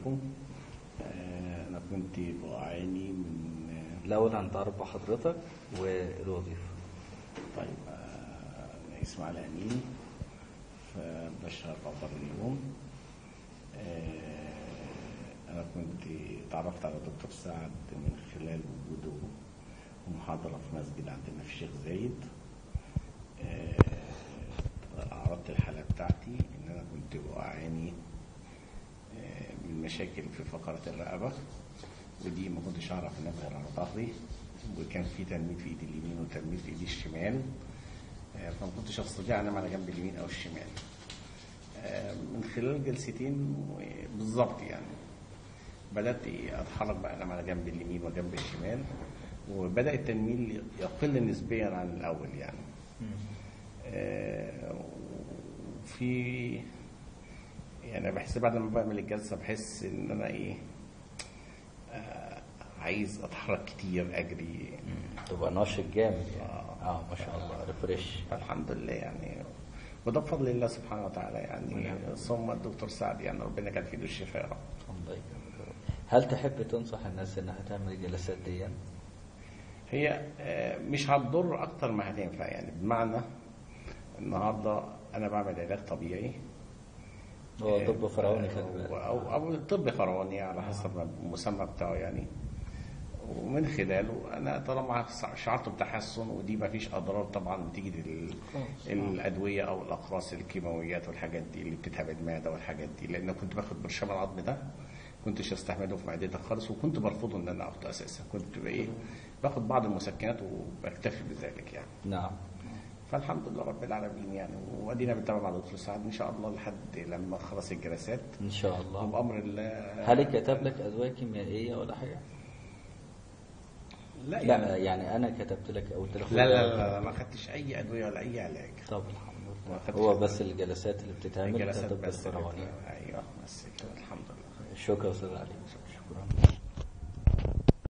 عليكم. أنا كنت بعاني من الأول هنتعرف بحضرتك والوظيفة. طيب، أنا اسمي علاء أمين، فبشتغل في أخبار اليوم. أنا كنت تعرفت على دكتور سعد من خلال وجوده محاضرة في مسجد عندنا في الشيخ زايد. عرضت الحالة بتاعتي إن أنا كنت بعاني من مشاكل في فقرة الرقبة، ودي ما كنتش أعرف أنام غير على ظهري، وكان في تنميل في إيدي اليمين وتنميل في إيدي الشمال، فما كنتش أستطيع أنام على جنب اليمين أو الشمال. من خلال جلستين بالظبط يعني بدأت أتحرك بقى أنام على جنب اليمين وجنب الشمال، وبدأ التنميل يقل نسبيا عن الأول يعني. في يعني بحس بعد ما بعمل الجلسة بحس إن أنا إيه عايز أتحرك كتير، أجري، تبقى ناشط جامد يعني. ما شاء الله، ريفريش الحمد لله يعني، وده بفضل الله سبحانه وتعالى يعني، ثم الدكتور سعد يعني ربنا كان في ايده الشفاء يا رب. الله يكرمك يا رب. هل تحب تنصح الناس إنها تعمل الجلسات دي؟ هي مش هتضر أكتر ما هتنفع يعني، بمعنى النهارده أنا بعمل علاج طبيعي، هو طب فرعوني خلي بالك، أو طب فرعوني على حسب المسمى بتاعه يعني، ومن خلاله أنا طالما شعرت بتحسن، ودي ما فيش أضرار طبعا بتيجي الأدوية أو الأقراص الكيماويات والحاجات دي اللي بتتعب المعدة والحاجات دي، لأن كنت باخد برشام العظم ده كنتش استحمله في معدتي خالص، وكنت برفضه إن أنا آخده أساسا، كنت بإيه باخد بعض المسكنات وبكتفي بذلك يعني. نعم. فالحمد لله رب العالمين يعني، وادينا بنتابع مع دكتور سعد ان شاء الله لحد لما نخلص الجلسات ان شاء الله وبامر الله. هل كتب لك ادوية كيميائية ولا حاجة؟ لا يعني انا كتبت لك او قلت لك؟ لا لا لا، ما خدتش اي ادوية ولا اي علاج. طب الحمد لله، هو بس الجلسات اللي بتتعمل الجلسات بس. ايوه بس كده، الحمد لله. شكرا استاذ علي، شكرا.